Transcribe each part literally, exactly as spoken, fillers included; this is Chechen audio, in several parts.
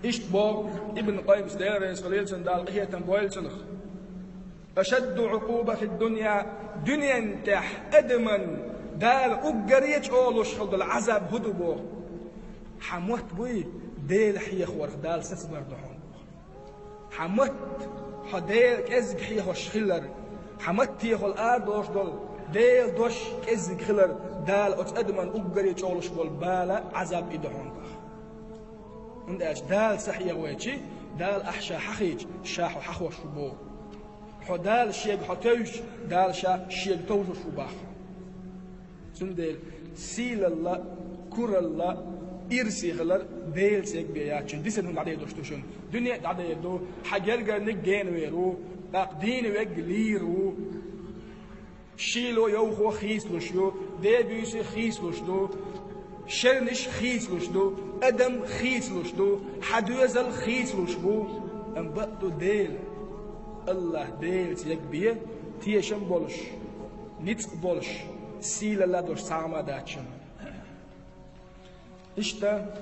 Иштта боху Ибн Къаййима, Дела реза хуьлийла цунна, Дала къинхетам бойла цунах: «Ашадду Ӏукъуба фид-дунья», дуьнен тӀехь адаман Дала уггаре чӀогӀа луш хила долу Ӏазаб хӀун ду боху? Хьан мотт буй Дела хьехорх Дала сацабар ду хьуна боху. Хьан мотт, хьо Дела кӀезиг хьехош хилар, хьан маттехула арадолуш долу Делан дош кӀезиг хилар Дала оцу адаман уггаре чӀогӀа луш болу бала, Ӏазаб и ду хьуна боху. ХӀунда аьлча Дала ца хьехавайчи, Дала ахь ша хьахийча, ша хьо хьахош ву боху. Хьо Дала шега хьо тевжча, Дала ша шега товжуш ву боху. Цундела сийлалла, куралла, ирсе хилар Делаца ягбе яц шуна. Дисина хӀума дӀадер долуш ду шуна. Дуьне а дӀадер ду, хьан гергарниг генавер ву, тӀаккха дийна верг лийр ву. Шийло йовхо хийцалуш ю, ден буьйса хийцалуш ду, шерниш хийцалуш ду, адам хийцалуш ду, хьан доьзал хийцалуш бу, амма бакъ ду Дела. АллахӀ Делаца ягбе, тешам болуш, ницкъ болуш, сийлалла долуш цхьа а хӀума дац шуна. Иштта,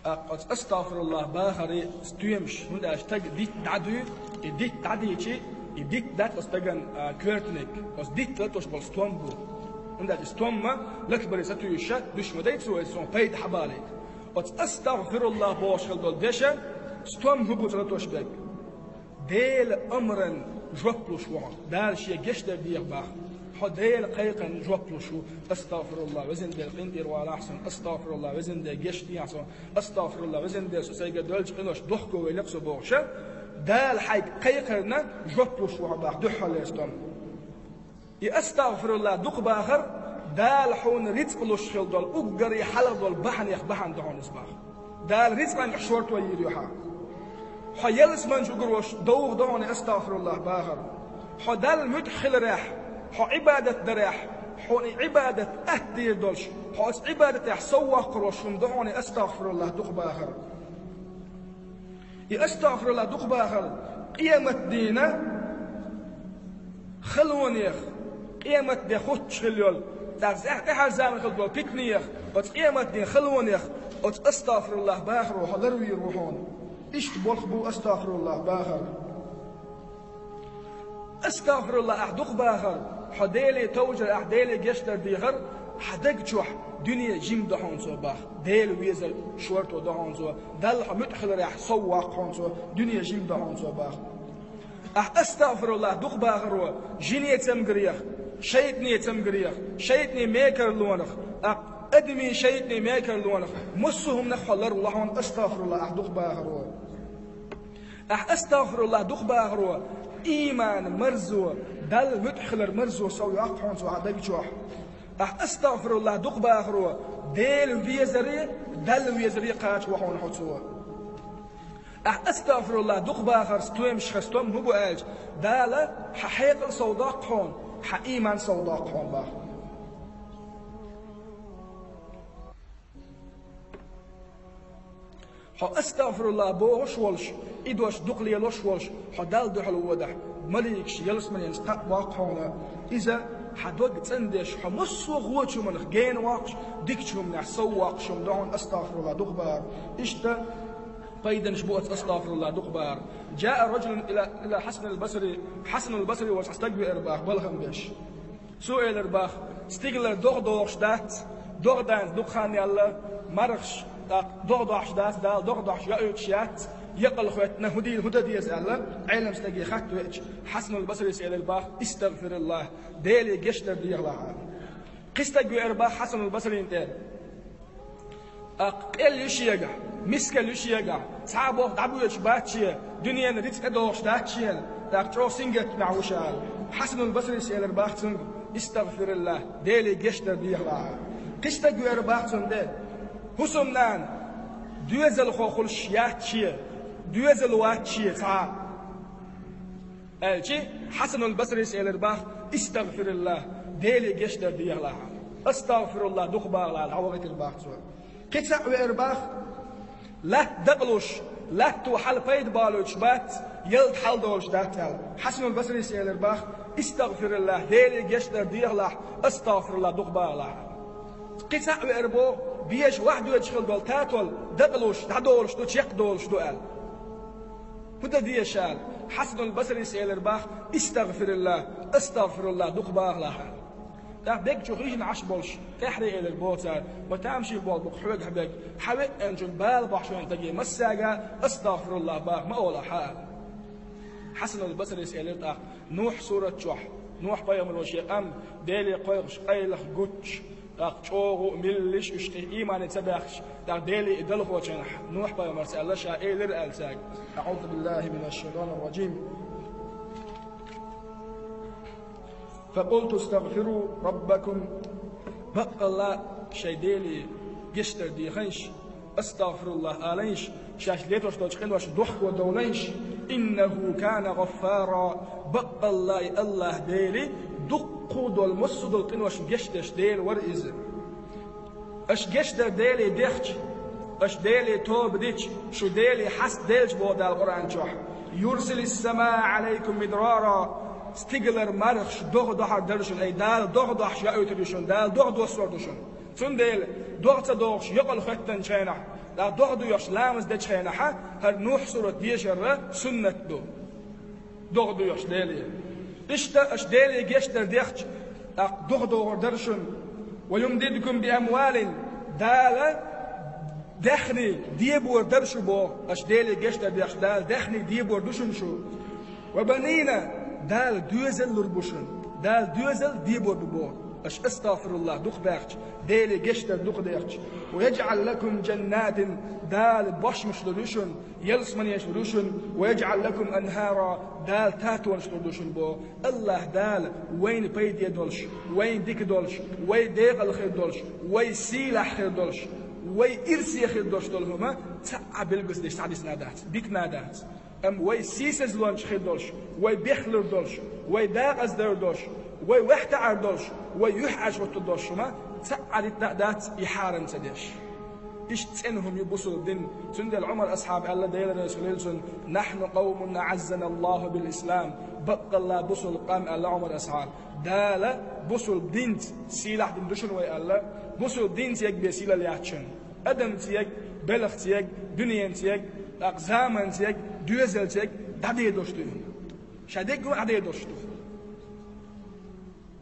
тӀаккха оцу астагӀфируллахӀ бахаран стоьмаш, хӀунда аьлча стаг дитт дӀадуьйцу, и дитт дӀадийчи, и дитт дац оцу стагана, а, коьртаниг, оцу дитта латош болу стом бу. ХӀунда аьлча стомма лакбаре сатуьйсуша, дуьш ма дай цо, иза суна пайда хьабалийта. Оцу астагӀфируллахӀ бохуш хила долу деша, стом хӀун бу цо латош берг? Делан амран жоп луш ву хьо. Дала шен гечдар деха боху. Хьо Делан кхайкхарна жоп луш ву. АстагӀфируллахӀ, везан Дела, къинтӀера валахь суна. АстагӀфируллахӀ, везан Дела, гечдехьа суна. АстагӀфируллахӀ, везан Дела, со сайга доьлчу къинош дохковайла-кх со бохуша, Дала хьайга кхайкхарна жоп луш ву хьо боху, дуьххьарлера стом. И астагӀфируллахӀ дукха бахар Дала хьуна рицкъ луш хила долу уггаре хьалха долу бахьанех бахьана ду хьуна иза боху. Дала рицкъанга шорто йийр ю хьан. Хьо ялсамани чу гур волуш довха ду хьуна и астагӀфируллахӀ бахар. Хьо Далла муьтӀахь хиларехь, хьо Ӏибадат дарехь, хьуна и Ӏибадат атта дийр долуш, хьо оцу Ӏибадатехь совваккхар волуш хӀума ду хьуна и астагӀфируллахӀ дукха бахар. И астагӀфируллахӀ дукха бахар къематдийнан халонех, къематде хӀуттуш хила йолу, тӀаккха тӀаьхьарчу заманахь хила долу питанех, оцу къематдийнан халонех оцу астагӀфируллахӀ бахаро хьо ларвийр ву хьуна. Иштта болх бу астагӀфируллахӀ бахар. АстагӀфируллахӀ ахь дукха бахар, хьо Деле товжар, ахь Деле гечдар дехар, хьан даг чохь дуьне жима ду хьуна цо боху. Дела везар шорто ду хьуна цо, Далла хьо муьтӀахь хиларехь совваккха хьуна цо, дуьне жима ду хьуна цо боху. Ахь астагӀфируллахӀ дукха бахаро жине цамгарех, шайтӀане цамгарех, шайтӀане мекарлонах, тӀаккха адамийн шайтӀане мекарлонах, массо а хӀуманах хьо ларвало хьуна астагӀфируллахӀ ахь дукха бахаро. Ахь астагӀфируллахӀ дукха бахаро, ийман марзо, Далла муьтӀахь хилар марзо совйоккху хьуна цо хьан даг чохь. Ахь астагӀфируллахӀ дукха бахаро, Дела везаре, Далла везаре кхача во хьуна хьо цо. Ахь астагӀфируллахӀ дукха бахар стоьмашха стом хӀун бу аьлча, Дала хьан хьекъал совдоккху хьуна, хьан ийман совдоккху хьуна боху. Хьо астагӀфируллахӀ бохуш волуш, и дош дукха лелош волуш, хьо Далла дуьхьал водахь, маликаш ялсаманенца кхаъ боккху хьуна. Иза хьан дог цӀандеш, хьо массо а гӀочу хӀуманах гена воккхуш, дикачу хӀуманехь соввоккхуш хӀума ду хьуна астагӀфируллахӀ дукха бахар. Иштта пайданаш бу оцу астагӀфируллахӀ дукха бахар. جاء رجل إلى، إلى الحسن البصري، Хьасанул Басри волчу стаг веара боху балхам беш. Цо элира боху: стигалара догӀа догӀуш дац, догӀа даьнна дукха хан яьлла, мархаш, тӀаккха догӀа дохьуш дац, Дала догӀа дохьуш йоуьйтуш яц, екъал хӀоьттина, хӀун дийла, хӀун дан деза аьлла, Ӏелам стаге хатта веача, Хьасанул Басрис элира боху: «ИстагӀфируллахӀ, Деле гечдар дехалахь». Кхин стаг веара боху Хьасанул Басрина тӀе. ТӀаккха къел ю шегахь, мискал ю шегахь, цхьа а болх дӀабоьдуш бац шен, дуьненан рицкъа тӀедогӀуш дац шена, тӀаккха чӀогӀа сингаттамехь ву ша аьлла. Хьасанул Басрис элира боху цуьнга: «ИстагӀфируллахӀ, Деле гечдар дехалахь». Кхин стаг веара боху цунна тӀе: «ХӀусамнана, доьзалхо хуьлуш яц шен, доьзал вац шен цхьа а». Аьлча, Хьасанул Басрис элира боху: «ИстагӀфируллахӀ, Деле гечдар дехалахь». «АстагӀфируллахӀ дукха бахалахь», — аьлла, дӀавахийтира боху цо. Кхин цхьаъ веара боху: «Латта дакъалуш, латто хьала пайда балуьйтуш бац, ялта хьаладолуш дац», — аьлла. Хьасанул Басрис элира боху: «ИстагӀфируллахӀ, Деле гечдар дехалахь, астагӀфируллахӀ дукха бахалахь». Кхин цхьаъ веара боху, безаш ваьхьа доьдуш хила долу татол дакъалуш, дӀадолуш ду, чекхдолуш ду аьлла. ХӀун дан деза аьлла? Хьасанул Басрис элира боху: «Истагъфируллах, астагъфируллах дукха бахалахь», – аьлла. ТӀаккха бегачу хижина Ӏаш болуш, тӀаьхьаре элира боху цара: «Ма тамашийна болу бу-кх хьоьгахь бегаш, хьан веъначун бала бохьуш вайн стаге массаьрга астагъфируллах баха ма олахь», – аьлла. Хьасанул Басрис элира тӀаккха: Нухь сурат чохь, Нухь пайхамаро шен къам Деле кхойкхуш къайлаха гучуш, тӀаккха чӀогӀа а миллиш, уьш кхин иймане ца баьхкаш, тӀаккха Деле и далхочунах Нухь пайхамарца аьлла, ша элира аьлла цаьрга: «АӀузу биллахи минаш шайтанир ражим. Факъулту астагъфиру раббакум». Баккъалла шайн Деле гечдар дехайша, астагъфируллах алайша, шаьш летош долчу къиношна дохко довлайша, «Иннаху кана гӀаффара», баккъалла и Аллах Дели дуккха долу, массо а долу къиношна гечдеш Дела вара иза. Аша гечдар Деле дехча, аша Деле тоба дича, шу Деле хьаста делча боху Дала Къуръан чохь: «Юрсилис самаа Ӏалайкум мидрара», стигалара мархаш догӀа дохьур дара шуна, ай Дала догӀа дохьуш йоуьйтур ю шуна, Дала догӀа доссор ду шуна. Цундела догӀа ца дохуш, йокъал хоьттанчу хенахь, догӀа доьхуш ламаз дечу хенахь, хӀара Нухь сурат дешар суннат ду. ДогӀа доьхуш Деле. Иштта аша Деле гечдар дехча, тӀаккха догӀа догӀур дара шуна. «Ва юмдидкум би амвалин», Дала даьхни дебор дара шу боху, аша Деле гечдар дехча, Дала даьхни дебор ду шуна шу. «Ва банина», Дала доьзал лур бу шуна. Дала доьзал дебор бу боху, аша астагъфируллах дукха баьхча, Деле гечдар дукха дехча. «Ва яжӀал лакум жаннатин», Дала бошмаш лур ю шуна, ялсаманеш лур ю шуна, «ва яжӀал лакум анхара», Дала татонаш лур ду шуна боху. Аллах Дала вайна пайде долуш, вайна дика долуш, вай декъала хир долуш, вай сийлахь хир долуш, вай ирсе хир долуш долу хӀума цхьа а билгалдеш схьадисна дац, дикна дац. Амма вай сийсазлонча хир долуш, вай бехлур долуш, вай дакъаздар долуш, вай ваьхьтаӀар долуш, вай юьхьӀаьржа хӀуттур долуш хӀума цхьа а дитна а дац и хьарам ца деш. Иштта цӀена хӀума ю бусулба дин. Цундела Ӏумар асхьаб аьлла, Дела реза хуьлийла цунна: «Нахьну къавмун аӀаззана Аллаху бил ислам». Баккъалла бусулба къам, аьлла Ӏумар асхьаб, Дала бусулба динца сийлахь дина ду шуна вай аьлла, бусулба динца егбе сийлалла яц шуна. Адамца ег, белхаца ег, дуьненца ег, тӀаккха заманца ег, доьзалца ег дӀадедош ду. Ша дегга а дӀадедош ду.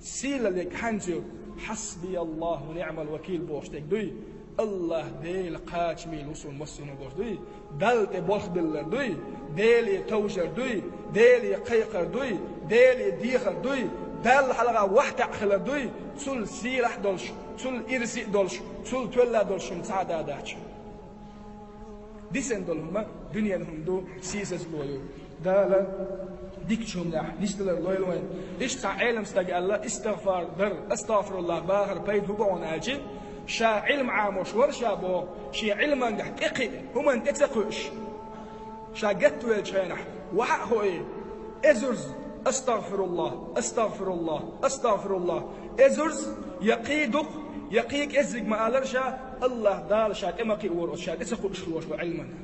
Сийлаллег хьанца ю? «Хьасбияллаху ва ниъмал вакил» бохуш дерг дуй? Аллах Дела кхачамийла ву суна массо а бохуш дуй? Далла тӀе болх биллар дуй? Деле товжар дуй? Деле кхайкхар дуй? Деле дехар дуй? Далла хьалха ваьхьтаӀ хилар дуй? Цул сийлахь а долуш, цул ирсе а долуш, цул тоьлла а долуш хӀума цхьа а дац. Дисина долу хӀума дуьненан хӀума ду, сийсазло ю. Дала дикачу хӀуманехь нисдалар лойла вайн. Иштта цхьа Ӏелам стага аьлла, истагъфар дар, астагъфируллах бахар пайда хӀун бу хьуна аьлча, ша Ӏилма Ӏамош вара ша боху, шен Ӏилманехь тӀекхиъ, хӀуманна тӀе ца кхуьуш. Ша гатвеллачу хенахь, ваха а хьо и, эзарза: «Астагъфируллах, астагъфируллах, астагъфируллах». Эзарза, я кхин дукха, я кхин кӀеззиг ма аллара ша, Аллах Дала ша тӀе ма кхиавора оцу ша тӀе ца кхуьуш хилла волчу Ӏилманна.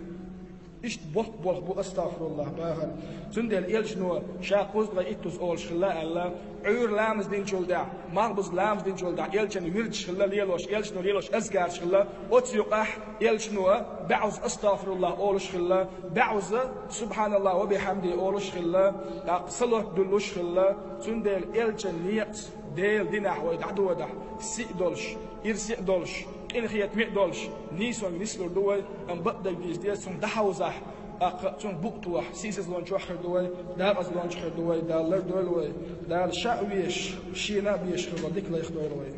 Иштта боккха болх бу астагъфируллах бахар. Цундела элчано ша кхузткъе иттаза олуш хилла аьлла, Ӏуьйра ламаз динчул тӀаьхьа, малхбуза ламаз динчул тӀаьхьа элчан вирдаш хилла лелош, элчано лелош азкараш хилла, оцу юкъахь элчано баьӀуза астагъфируллах олуш хилла, баьӀуза субханаллах ва бихьамди олуш хилла, тӀаккха салот дуьллуш хилла, цундела элчан некъаца Делан динехь вай дӀадодахь, сиъ долуш, ирсе а долуш, къинхетаме а долуш, нийсонга нислур ду вай, амма бакъдерг дийца деза, цунах дӀахьовзахь, тӀаккха цунах букъ тохахь, сийсазлончохь хир ду вай, декъазлончохь хир ду вай, Дала лардойла вай, Дала ша а везаш, шена а безаш хилла дика лайхдойла вай.